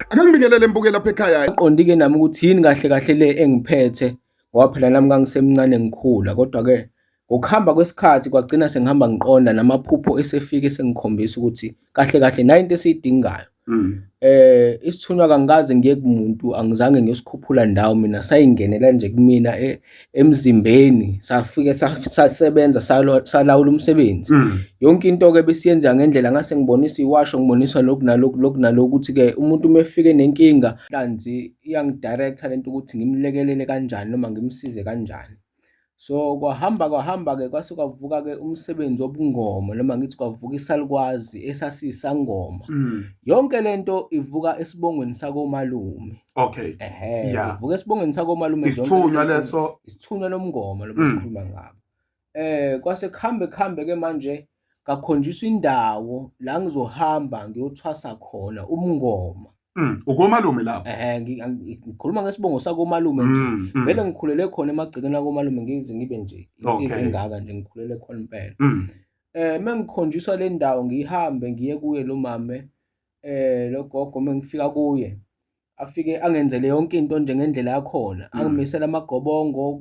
Ake ngibingelele mbuke lapha ekhaya. Qondike nami ukuthi yini kahle kahle le engiphethe ngoba phela nami ngangisemncane ngikhula kodwa-ke ngokuhamba kwesikhathi kwagcina sengihamba ngiqonda namaphupho esefike sengikhombisa ukuthi kahle kahle nayo into esiyidingayo. Isithunywa kangikaze ngiye kumuntu, angizange ngiyosikhuphula ndawo mina sayingenela nje kumina emzimbeni safike sasebenza salawula umsebenzi. Yonke into-ke besiyenza ngendlela ngase ngibonisa iwasho ngiboniswa lokhu nalokhu lokhu nalokhu ukuthi-ke umuntu uma efike nenkinga nhlanzi iyangi-director lento ukuthi ngimlekelele kanjani noma ngimsize kanjani. So kwahamba kwahamba-ke kwase kwavuka-ke umsebenzi wobungoma noma ngithi kwavuka isalukwazi esasiyisangoma. Yonke lento ivuka esibongweni sakomalume. Okay. Ehhe, Yeah. ivuka esibongweni sakomalume yonke Isithunywa lento. Leso. Isithunywa lomngoma lo esikhuluma ngabo. Kwase kuhambe kuhambe ke manje ngakhonjiswa indawo la ngizohamba ngiyothwasa khona umngoma. Ukomalume lapho. Ngikhuluma ngesibongo sakomalume nje. Vele ngikhulele khona emagcekeni akomalume ngize ngibe nje insizwa engaka nje ngikhulele khona impela. Mengikhonjiswa le ndawo ngihambe ngiye kuye lo mame lo gogo mengifika kuye afike angenzele yonke into nje ngendlela yakhona angimisele amagobongo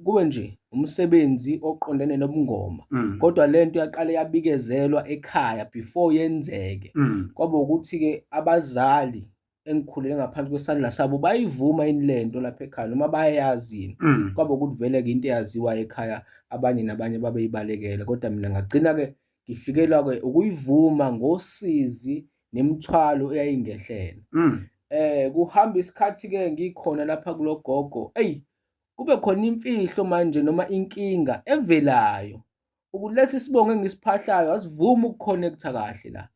kube nje umsebenzi oqondene nobungoma. Kodwa lento yaqale yabikezelwa ekhaya before yenzeke. Kwaba ukuthi-ke abazali engikhulele ngaphansi kwesandla sabo bayivuma yini lento lapha ekhaya noma bayayazi yini. Kwaba ukuthi vele-ke into eyaziwa ekhaya abanye nabanye babeyibalekela kodwa mina ngagcina-ke ngifikelwa-ke ukuyivuma ngosizi nemithwalo eyayingehlela. Kuhamba isikhathi-ke ngikhona lapha kulo gogo, eyi kube khona imfihlo manje noma inkinga evelayo ukuthi lesi sibongo engisiphahlayo asivumi ukuconnecta kahle la.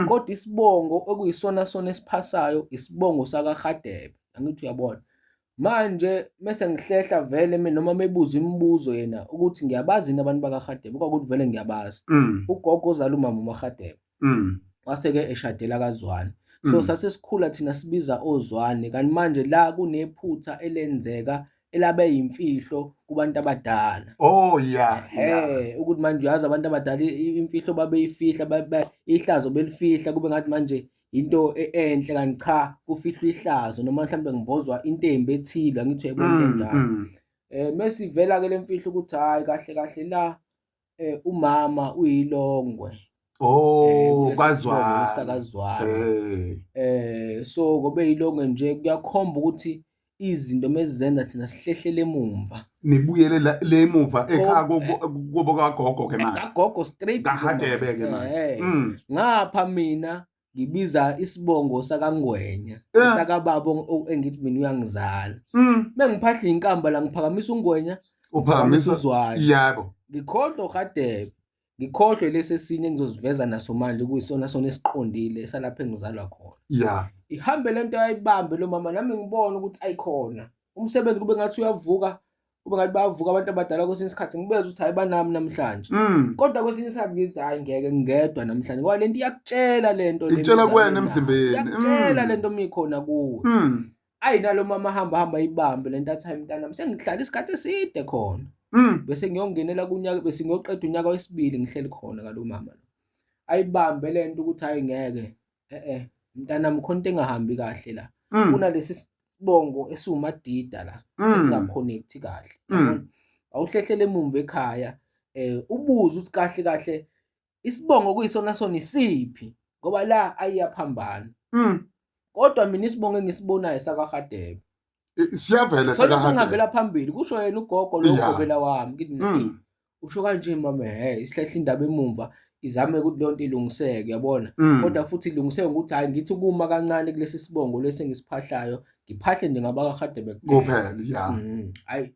Kodwa isibongo okuyisona sona esiphasayo isibongo sakaHadebe, angithi uyabona. Manje mese ngihlehla vele mina noma mebuza imibuzo yena ukuthi ngiyabazi yini abantu bakaHadebe, kwakuthi vele ngiyabazi. Ugogo ozala umama uMaHadebe. Wase-ke eshadela kaZwane. So sase sikhula thina sibiza oZwane kanti manje la kunephutha elenzeka elabe yimfihlo kubantu abadala. Oh yeah. Ukuthi manje uyazi abantu abadala imfihlo babeyifihla, ihlazo belifihla kube ngathi manje into enhle kanti cha kufihlwa ihlazo noma mhlambe ngibozwa intembi ethile angithi uyayibona into enjalo. Mesivela ke lemfihlo ukuthi hayi kahle kahle la umama uyilongwe. Oh, Kulesi kwaZwane. sibongo sakaZwane. So ngoba eyilongwe nje kuyakhomba ukuthi izinto mezizenza thina sihlehlele emumva. Nibuyele le emuva ekhaya kubo kagogo ke manje. Kagogo straight KaHadebe ke manje. Ngapha mina ngibiza isibongo sakaNgwenya, sakababa engithi mina uyangizala. Mengiphahla inkamba la ngiphakamisa uNgwenya, uphakamisa uZwane. Yebo. Ngikhohlwa uHadebe. Ngikhohlwe lesi esinye engizoziveza naso manje kuyisona sona esiqondile esalapha engizalwa khona. Ihambe lento ayibambe lo mama nami ngibone ukuthi ayikhona. Umsebenzi kube ngathi uyavuka, kube ngathi bayavuka abantu abadala kwesinye isikhathi ngibezwe ukuthi hayi banami namhlanje. Kodwa kwesinye isikhathi ngithi hayi ngeke ngingedwa namhlanje ngoba lento iyakutshela lento le Ikutshela kuwena emizameni emzimbeni. Iyakutshela lento mikhona kuwe. Ayi nalo mama hamba hamba ibambe lento athi hayi mntanami sengihlala isikhathi eside khona. Bese ngiyongenela kunyaka bese ngiyoqeda unyaka wesibili ngihleli khona kalo mama lo. Ayibambe lento ukuthi hayi ngeke mntanami khona into engahambi kahle la. Kunalesi sibongo esiwumadida la esingaconnecti kahle. Awuhlehlele emumva ekhaya ubuze ukuthi kahle kahle isibongo kuyisona sona isiphi ngoba la ayiyaphambana. Kodwa mina isibongo engisibonayo sakaHadebe. Siyavela Sona sakaHadebe. singavela phambili kusho yena ugogo lo gobela wami ngithi mina, usho kanje mama isihlahla indaba emumva izame ukuthi lonto ilungiseke uyabona. Kodwa futhi ilungiseke ngokuthi hayi ngithi kuma kancane kulesi sibongo lesi engisiphahlayo ngiphahle nje ngabakaHadebe kuphela. Kuphela ya. Hayi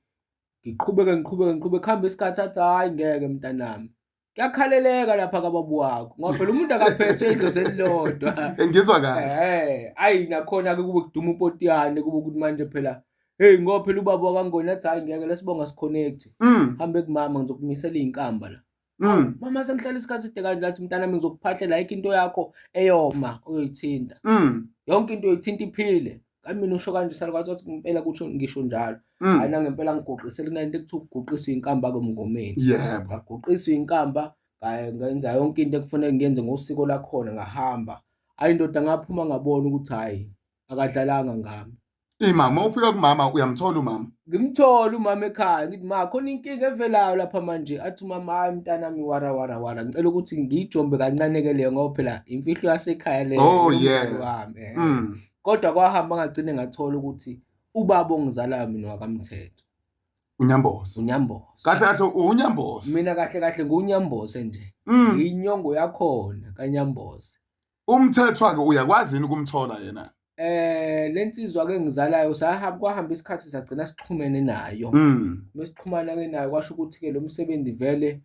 ngiqhubeke ngiqhubeke ngiqhubeke kuhamba isikhathi athi hayi ngeke mntanami. Kuyakhaleleka lapha kababu wakho ngoba phela umuntu akaphethwe idlozi elilodwa. Ngizwa kahle. Ayi nakhona ke kube kuduma upotiyane kube ukuthi manje phela hey ngoba phela ubaba wakangona athi hayi ngeke lesibonga siconnect. Hambe kumama ngizokumisela izinkamba la. Mama sengihlala isikhathi eside kanje lathi mntanami ngizokuphahlela ayikho into yakho eyoma oyoyithinta. Yonke into oyithinta iphile. Kanti mina usho kanje salukwazi ukuthi ngempela kusho ngisho njalo. Hayi nangempela ngiguqisele kunalento ekuthiwa ukuguqisa inkamba komngomeni. Ngaguqisa inkamba ngenza yonke into ekufanele ngiyenze ngosiko lakhona ngahamba. Hayi ndoda ngaphuma ngabona ukuthi hayi Akadlalanga ngami. Imama, ufika kumama uyamthola umama? Ngimthola umama ekhaya, ngithi ma khona inkinga evelayo lapha manje. Athi umama, hayi mntanami, wara wara wara, ngicela ukuthi ngiyijombe kancane ke leyo ngoba phela imfihlo yasekhaya leyo. Oh yeah. Wami. Kodwa kwahamba ngagcine ngathola ukuthi ubaba ongizalayo mina wakaMthetho. UNyambose. UNyambose. Kahle kahle uNyambose. Mina kahle kahle nguNyambose nje. Inyongo yakhona kaNyambose. Umthethwa ke uyakwazi yini ukumthola yena? Lensizwa ke ngizalayo sahamba, kwahamba isikhathi sagcina sixhumene nayo. Mesixhumana ke nayo kwasho ukuthi ke lo msebenzi vele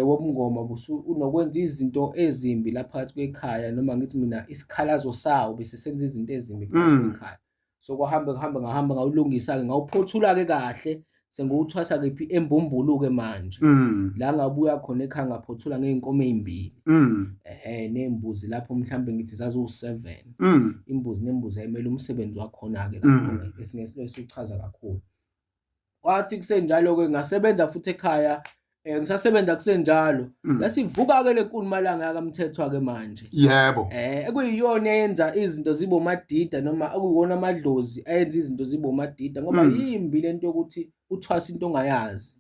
wobungoma unokwenza izinto ezimbi lapha phakathi kwekhaya, noma ngithi mina isikhalazo sawo bese senza izinto ezimbi phakathi kwekhaya. So kwahamba kuhamba ngahamba ngawulungisa-ke, ngawuphothula-ke kahle, sengiwuthwasa kephi embumbulu-ke manje. La ngabuya khona ekhaya ngaphothula ngey'nkomo ey'mbili. Ehhe, ney'mbuzi lapho mhlambe ngithi zaziwu-7. Imbuzi nembuzi yayimele umsebenzi wakhona-ke lapho-ke, esingeke siwuchaza kakhulu. Kwathi kusenjalo-ke ngasebenza futhi ekhaya, ngisasebenza kusenjalo. Yasivuka-ke le nkulumalanga yakaMthethwa-ke manje. Yebo. Ekuyiyona eyenza izinto zibe umadida, noma okuyiwona amadlozi ayenza izinto zibe umadida, ngoba yimbi lento yokuthi uthwase into ongayazi.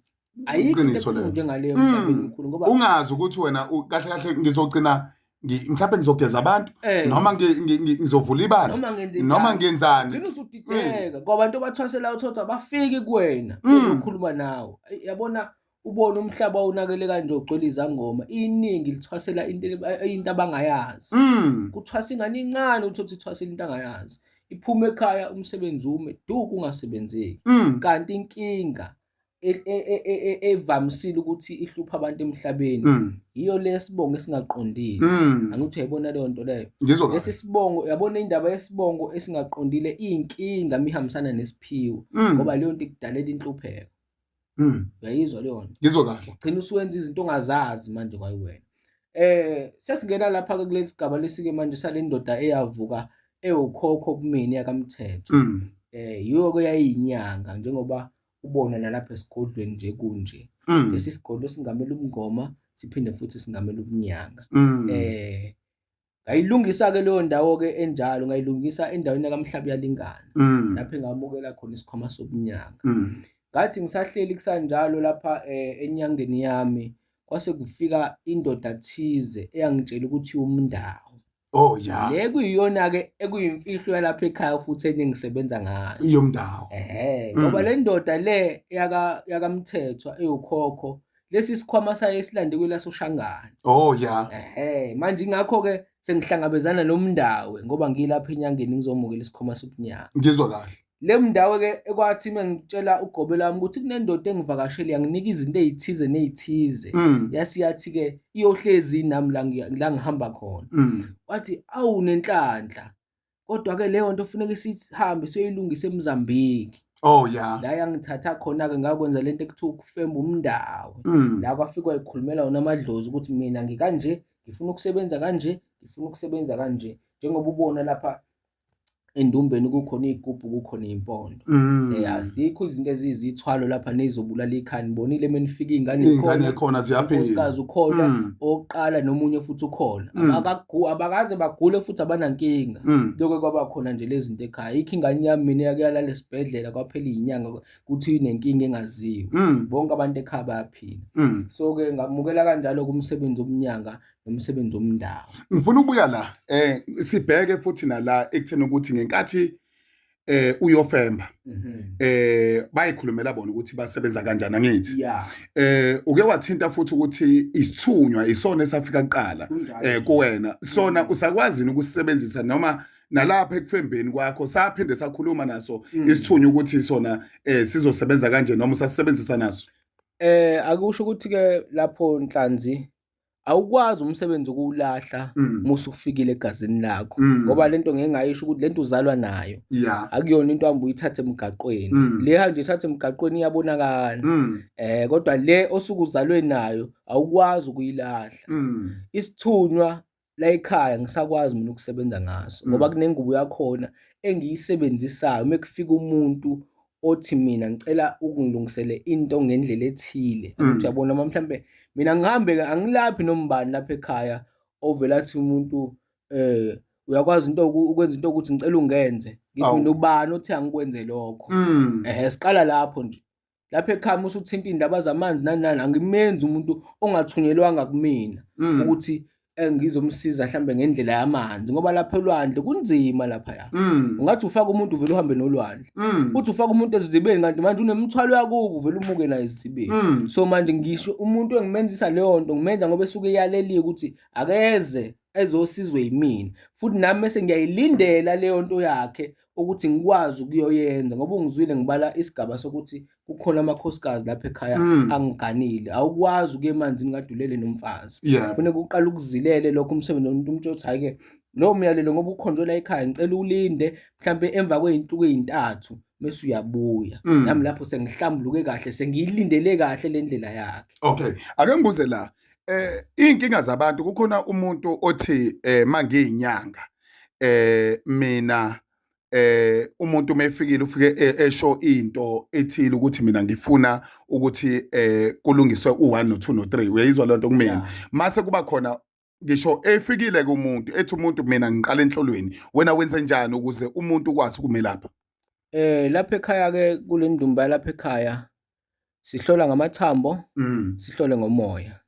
Ayikho into ebuhlungu njengaleyo emhlabeni mkhulu, ngoba ungazi ukuthi wena kahle kahle ngizogcina mhlawumbe ngizogeza abantu, noma ngizovula ibala, noma ngenzani. Ugcina usudideka ngoba abantu abathwaselayo uthola abafiki kuwena bezokhuluma nawe. Yabona, ubone umhlaba wonakele kanje ugcwele izangoma, iningi lithwasela into abangayazi. Kuthwasa ingane incane, uthole ithwasela into angayazi, iphume ekhaya umsebenzi ume du kungasebenzeki. Kanti inkinga evamisile ukuthi ihlupha abantu emhlabeni yiyo lesibongo esingaqondile. Angithi uyayibona leyo nto leyo. Lesi sibongo, uyabona indaba yesibongo esingaqondile iyinkinga mihambisana nesiphiwo, ngoba leyo nto ikudalela inhlupheko. Uyayizwa leyo nto? Ngizwa kahle. Ugcina usuwenza izinto ongazazi manje kwayiwena. Sesingena lapha ke kulesi sigaba lesike manje sale ndoda eyavuka ewukhokho kumina yakaMthetho. Yiyo ke yayiyinyanga, njengoba ubona nalapha esigodlweni nje kunje. Lesi sigodlo singamela ubungoma, siphinde futhi singamela ubunyanga. Ngayilungisa ke leyo ndawo ke enjalo, ngayilungisa endaweni yaKaMhlabuyalingana, lapho engamukela khona isikhwama sobunyanga. Ngathi ngisahleli kusanjalo lapha enyangeni yami, kwase kufika indoda thize eyangitshela ukuthi umndawo. Oh yeah. Le kuyiyona ke ekuyimfihlo yalapha ekhaya futhi engisebenza ngayo. Iyomndawo. Ngoba le ndoda le yakaMthethwa ewukhokho, lesi sikhwama saye esilande kwelasoShangane. Oh yeah. Manje ingakho ke sengihlangabezana nomndawe ngoba ngilapha enyangeni ngizomukela isikhwama sobunyanga. Ngizwa kahle. Le mndawo ke ekwathi mengitshela ugobe lami ukuthi kunendoda engivakashele yanginika izinto ezithize nezithize. Yasiyathi ke iyohlezi nami la ngihamba khona. Wathi awu nenhlanhla. Kodwa ke leyo nto kufuneka sihambe siyoyilungisa eMozambique. Oh yeah. La yangithatha khona ke ngakwenza lento ekuthiwa ukufemba umndawo. La kwafikwa ikhulumela wona amadlozi ukuthi mina ngikanje, ngifuna ukusebenza kanje, ngifuna ukusebenza kanje. Njengoba ubona lapha endumbeni kukhona iy'gubhu, kukhona iy'mpondo. Asikho izinto eziyizithwalo lapha nezobulala ikhaya. Nibonile menifika iy'ngane Iy'ngane khona ziyaphila. Unkosikazi ukhona, owokuqala nomunye futhi ukhona. Abakaze bagule futhi abanankinga. Lokho kwaba khona nje lezi zinto ekhaya. Ayikho ingane yami mina eyake yalala esibhedlela kwaphela iy'nyanga kuthi inenkinga engaziwa. Bonke abantu ekhaya bayaphila. So-ke ngamukela kanjalo kumsebenzi womnyanga nomsebenzi womndawo. Ngifuna ukubuya la, sibheke futhi nala ekutheni ukuthi ngenkathi uyofemba, bayikhulumela bona ukuthi basebenza kanjani, angithi? Uke wathinta futhi ukuthi isithunywa isona esafika kuqala kuwena, sona usakwazi ukusebenzisa noma nalapha ekufembeni kwakho saphinde sakhuluma naso isithunywa ukuthi sona sizosebenza kanje noma usasebenzisa naso? Akusho ukuthi ke lapho Nhlanzi awukwazi umsebenzi ukuwulahla musu ufikile egazini lakho, ngoba lento ngeke ngayisho ukuthi lento uzalwa nayo. Akuyona into hamba uyithathe emgaqweni. Le hanje ithathe emgaqweni iyabonakala. Kodwa le osuke uzalwe nayo awukwazi ukuyilahla. Isithunywa la ekhaya ngisakwazi mina ukusebenza ngaso, ngoba kunengubo yakhona engiyisebenzisayo mekufika umuntu othi mina ngicela ukungilungisele into ngendlela ethile. Ukuthi uyabona uma mhlambe mina ngihambe ke angilaphi nombani lapha ekhaya ovela athi umuntu Uyakwazi into ukwenza into ukuthi ngicela ungenze. Ngithi mina ubani othi angikwenze lokho? Ehhe siqala lapho nje. Lapha ekhaya uma usuthinta iy'ndaba zamanzi nani nani angimenzi umuntu ongathunyelwanga kumina ukuthi engizomsiza mhlambe ngendlela yamanzi ngoba lapha elwandle kunzima laphaya. Ungathi ufaka umuntu uvele uhambe nolwandle. Uthi ufaka umuntu ezizibeni kanti manje unemithwalo yakubo uvele umuke naye ezizibeni. So manje ngisho umuntu engimenzisa leyo nto ngimenza ngoba esuke eyaleliwe ukuthi akeze ezosizwe yimina futhi nami mese ngiyayilindela leyo nto yakhe ukuthi ngikwazi ukuyoyenza ngoba ungizwile ngibala isigaba sokuthi kukhona amakhosikazi lapha ekhaya angiganile awukwazi ukuya emanzini kade ulele nomfazi kufuneka uqale ukuzilele lokho umsebenzi womuntu umuntu othi hhayi-ke lowo myalelo ngoba ukhonjwe la ekhaya ngicela ulinde mhlampe emva kwey'nsuku ey'ntathu mese uyabuya nami lapho sengihlambuluke kahle sengiyilindele kahle le ndlela yakhe. Okay, ake ngibuze la iy'nkinga zabantu kukhona umuntu othi mangiyinyanga mina umuntu uma efikile ufike esho into ethile ukuthi mina ngifuna ukuthi kulungiswe u1 no2 no3 uyayizwa lento kumina mase kuba khona ngisho efikile kumuntu ethi umuntu mina ngiqala enhlolweni wena wenze njani ukuze umuntu ukwazi ukumelapha? Lapha ekhaya ke kule ndumba lapha ekhaya sihlola ngamathambo, sihlole ngomoya.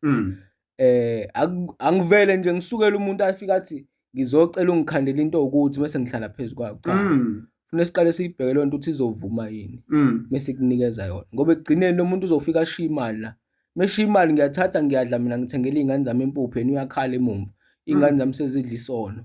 Angivele nje ngisukele umuntu afike athi ngizocela ungikhandele into ewukuthi mese ngihlala phezu kwayo, cha. Kufuneka siqale siyibheke leyo nto ukuthi izovuma yini mese ikunikeza yona ngoba ekugcineni lo muntu uzofika ashiye imali la. Meshiya imali ngiyathatha ngiyadla mina ngithengela iy'ngane zami impuphu yena uyakhala emumva. Iy'ngane zami sezidla isono.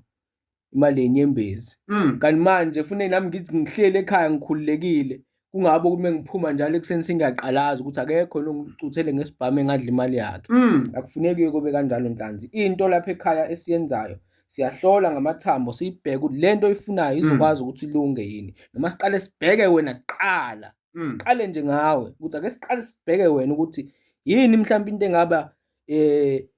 Imali yenyembezi. Kanti manje kufuneka nami ngithi ngihleli ekhaya ngikhululekile. Kungabe ukuthi mengiphuma njalo ekuseni sengiyaqalaza ukuthi akekho lo ngicuthele ngesibhamu engadla imali yakhe. Akufuneki kube kanjalo Nhlanzi. Into lapha ekhaya esiyenzayo siyahlola ngamathambo siyibheke ukuthi lento oyifunayo izokwazi ukuthi ilunge yini. Noma siqale sibheke wena kuqala. Siqale nje ngawe ukuthi ake siqale sibheke wena ukuthi yini mhlawumbe into engaba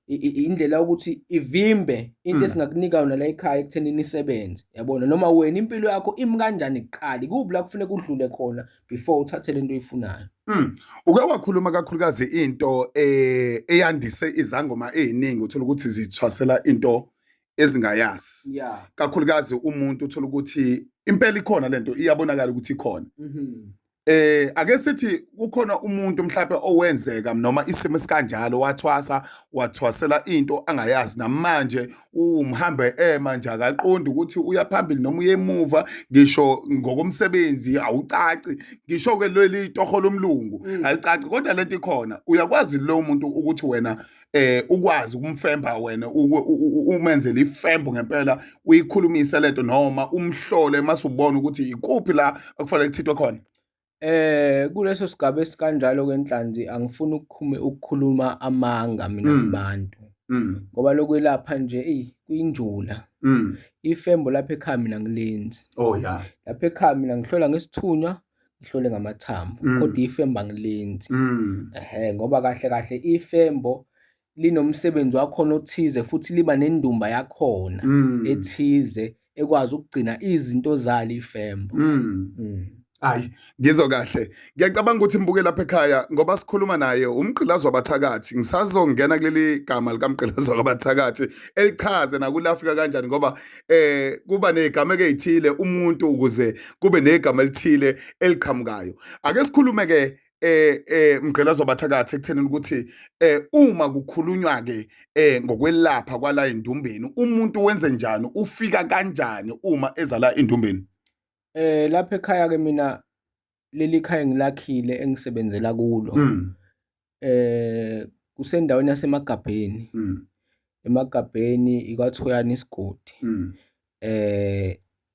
indlela yokuthi ivimbe into esingakunika yona la ekhaya ekuthenini isebenze, yabona? Noma wena impilo yakho imi kanjani kuqala, ikuphi la kufuneka udlule khona before uthathe lento oyifunayo. Uke wakhuluma kakhulukazi into eyandise izangoma ey'ningi uthola ukuthi zithwasela into ezingayazi. Kakhulukazi umuntu uthola ukuthi impela ikhona lento iyabonakala ukuthi ikhona. Ake sithi kukhona umuntu mhlawumbe owenzeka noma isimo esikanjalo wathwasa wathwasela into angayazi namanje umhambe ema nje akaqondi ukuthi uya phambili noma uya emuva ngisho ngokomsebenzi awucaci ngisho ke leli toho lomlungu alicaci kodwa lento ikhona uyakwazi lo muntu ukuthi wena ukwazi ukumfemba wena umenzele ifembo ngempela uyikhulumise lento noma umhlole mase ubona ukuthi ikuphi la okufanele kuthintwe khona. Kuleso sigaba esikanjalo ke Nhlanzi angifuni ukukhume ukukhuluma amanga mina kubantu. Ngoba lokwelapha nje eyi kuyinjula. Ifembo lapha ekhaya mina angilenzi. Oh yeah. Lapha ekhaya mina ngihlola ngesithunywa, ngihlole ngamathambo kodwa ifembo angilenzi. Ehhe ngoba kahle kahle ifembo linomsebenzi wakhona othize futhi liba nendumba yakhona ethize ekwazi ukugcina izinto zalo ifembo. Hayi, ngizwa kahle. Ngiyacabanga ukuthi mbuke lapha ekhaya ngoba sikhuluma naye umgqilazi wabathakathi. Ngisazongena kuleli gama likamgqilazi wabathakathi elichaze nakulafika kanjani ngoba kuba nezigameko ezithile umuntu ukuze kube negama elithile eliqhamukayo. Ake sikhulume ke mgqilazi wabathakathi ekutheni ukuthi uma kukhulunywa ke ngokwelapha kwala endumbeni umuntu wenze njani ufika kanjani uma ezala endumbeni? Lapha ekhaya ke mina leli khaya engilakhile engisebenzela kulo kusendaweni yaseMagabheni. EMagabheni ikwaThoyana isigodi.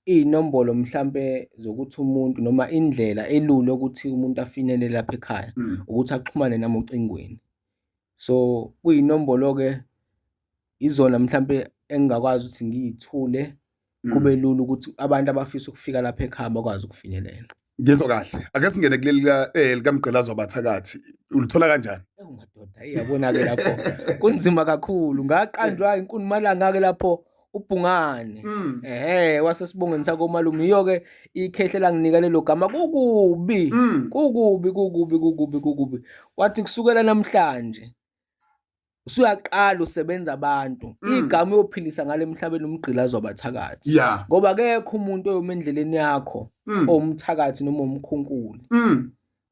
Iy'nombolo mhlampe zokuthi umuntu noma indlela elula ukuthi umuntu afinyelele lapha ekhaya ukuthi axhumane nami ocingweni. So kuyinombolo-ke izona mhlampe engingakwazi ukuthi ngiy'thule kube lula ukuthi abantu abafisa ukufika lapha ekhaya bakwazi ukufinyelela. Ngizwa kahle. Ake singene kuleli likaMgqilazi wabathakathi. Ulithola kanjani? Ewu madoda, eyi yabona-ke lapho kunzima kakhulu. Ngaqanjwa inkundumalanga-ke lapho uBhungane. Ehhe wasesibongweni sakomalume iyo-ke ikhehle langinika lelo gama kukubi. Kukubi kukubi kukubi kukubi. Wathi kusukela namhlanje Usuyaqala usebenza abantu. Igama uyophilisa ngale emhlabeni umgqilazi wabathakathi. Ngoba akekho umuntu oyoma endleleni yakho owumthakathi noma umkhunkuli.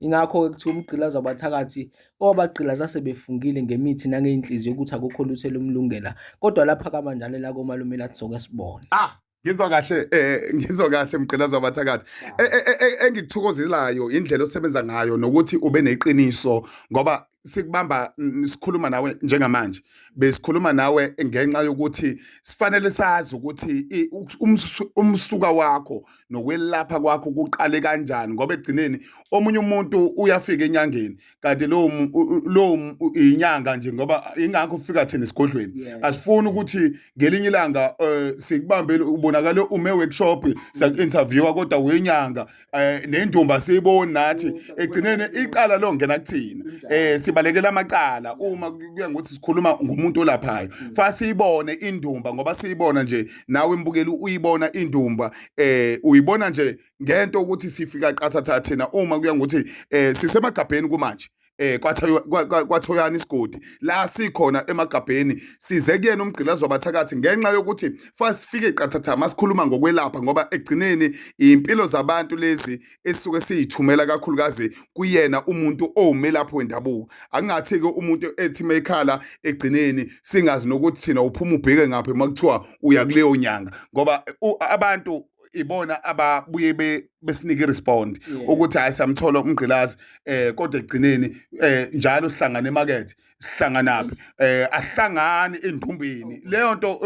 Ingakho-ke kuthiwa umgqilazi wabathakathi owabagqilaza sebefungile ngemithi nangey'nhliziyo ukuthi akukho lutho elumlungela. Kodwa laphakama njalo elakomalume lathi soke sibone. Ah, ngizwa kahle ngizwa kahle mgqilazi wabathakathi. Engikuthokozelayo indlela osebenza ngayo nokuthi ube neqiniso, ngoba sikubamba sikhuluma nawe njengamanje, besikhuluma nawe ngenxa yokuthi sifanele sazi ukuthi umsuka wakho nokwelapha kwakho kuqale kanjani, ngoba ekugcineni omunye umuntu uyafika enyangeni kanti lowo inyanga nje, ngoba ingakho ufika thina esigodlweni. Asifuni ukuthi ngelinye ilanga sikubambele ubonakale ume workshop siyaku-interviewa kodwa wenyanga nendumba siyiboni nathi, ekugcineni icala longena kuthina. Sibalekela amacala uma kuya ngokuthi sikhuluma ngumuntu olaphayo, fa siyibone indumba, ngoba siyibona nje nawe mbukeli uyibona indumba, uyibona nje ngento ukuthi sifika qathatha thina uma kuya ngokuthi sisemagabheni kumanje. Kwathoyana isigodi la sikhona emagabheni, size kuyena umgqilazi wabathakathi ngenxa yokuthi fa sifike qathatha masikhuluma ngokwelapha, ngoba ekugcineni impilo zabantu lezi esisuke siyithumela kakhulukazi kuyena umuntu owumelaphi wendabuko. Akungathi-ke umuntu ethi mekhala ekugcineni singazi nokuthi thina uphuma ubheke ngaphi uma kuthiwa uya kuleyo nyanga, ngoba abantu ibona ababuye besinike irespond ukuthi hayi siyamthola umgqilazi, kodwa ekugcineni njalo sihlangana emakethe, sihlanganaphi, ahlangani endumbeni. Leyo nto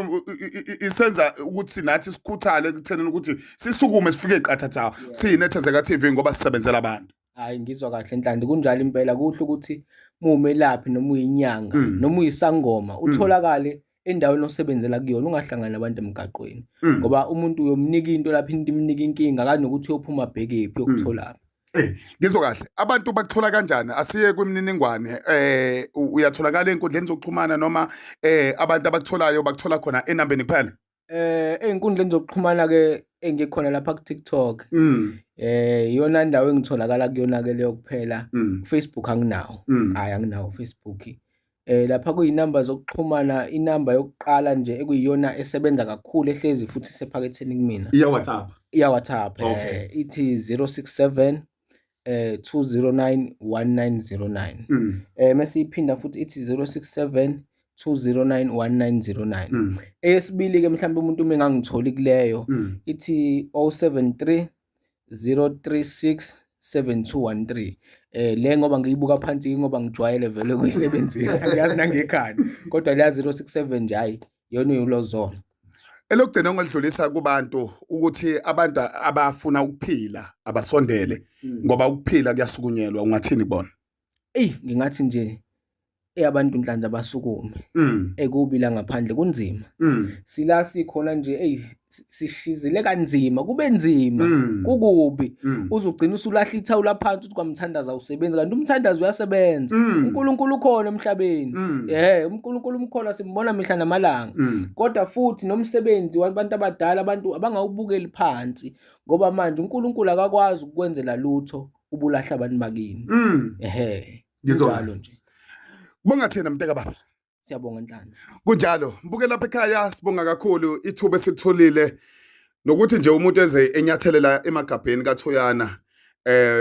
isenza ukuthi nathi sikhuthale ekuthenini ukuthi sisukume sifike eqathatha siyiNethezeka TV, ngoba sisebenzela abantu. Hayi, ngizwa kahle Nhlanhla, kunjalo impela. Kuhle ukuthi muwumelaphi noma uyinyanga noma uyisangoma utholakale endaweni osebenzela kuyona, ungahlangani nabantu emgaqweni, ngoba umuntu uyomnika into lapho into imnika inkinga kanokuthi uyophuma bhekephi yokutholaphi. Ngizwa kahle. Abantu bakuthola kanjani? Asiye kwimininingwane. Uyatholakala ey'nkundleni zokuxhumana noma abantu abakutholayo bakuthola khona enambeni kuphela? Ey'nkundleni zokuxhumana ke engikhona lapha ku TikTok. Iyona ndawo engitholakala kuyona ke leyo kuphela. Facebook anginawo. Hayi, anginawo Facebook. Lapha kuyinamba zokuxhumana, inamba yokuqala nje ekuyiyona esebenza kakhulu ehlezi futhi isephaketheni kumina. Iya WhatsApp. Iya WhatsApp. Ithi 067 209 1909. Mase iphinda futhi ithi 067 209 1909. Eyesibili ke mhlawumbe umuntu uma engangitholi kuleyo ithi 073 036 7213. Le ngoba ngiyibuka phansi ngoba ngijwayele vele ukuyisebenzisa, ngiyazi nangekhanda, kodwa leya 067 nje hayi yona uyulozona. Elokugcina ongalidlulisa kubantu ukuthi abantu abafuna ukuphila abasondele, ngoba ukuphila kuyasukunyelwa, ungathini kubona? Eyi, ngingathi nje eyabantu Nhlanhla basukume. Ekubi la ngaphandle kunzima. Sila sikhona nje, eyi, sishizile kanzima, kube nzima, kukubi. Uzogcina usulahla ithawula phansi uthi kwamthandazo awusebenzi, kanti umthandazo uyasebenza. uNkulunkulu ukhona emhlabeni. uNkulunkulu umkhona, simbona mihla namalanga. Kodwa futhi nomsebenzi wabantu abadala, abantu abangawubukeli phansi, ngoba manje uNkulunkulu akakwazi ukukwenzela lutho ubulahla abantu bakini. Ngizwa nje. Kubonga thina mnteka baba. Siyabonga Nhlanhla. Kunjalo, mbuke lapha ekhaya, sibonga kakhulu ithuba esilitholile nokuthi nje umuntu eze enyathelela emagabheni kaThoyana.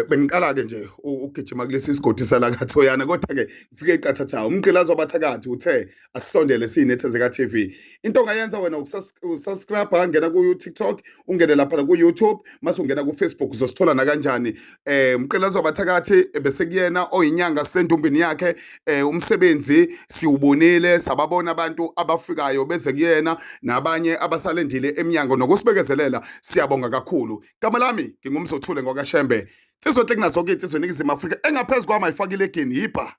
Bengiqala ke nje ukugijima kulesi sigodi sala kaThoyana, kodwa ke ngifike eqathatha umgqilazi wabathakathi uthe asisondele siyiNethezeka TV. Into ongayenza wena ukusubscribe, ngena ku TikTok, ungene lapha ku YouTube, mase ungena ku Facebook uzosithola na kanjani. Umgqilazi wabathakathi bese kuyena oyinyanga sendumbini yakhe, umsebenzi siwubonile, sababona abantu abafikayo beze kuyena nabanye abasalendile eminyango nokusibekezelela. Siyabonga kakhulu. Gama lami ngingumzothule ngokaShembe. Insizwa enhle kunazo zonke insizwa eNingizimu Afrika, engaphezulu kwami ayifakile egeni yibha.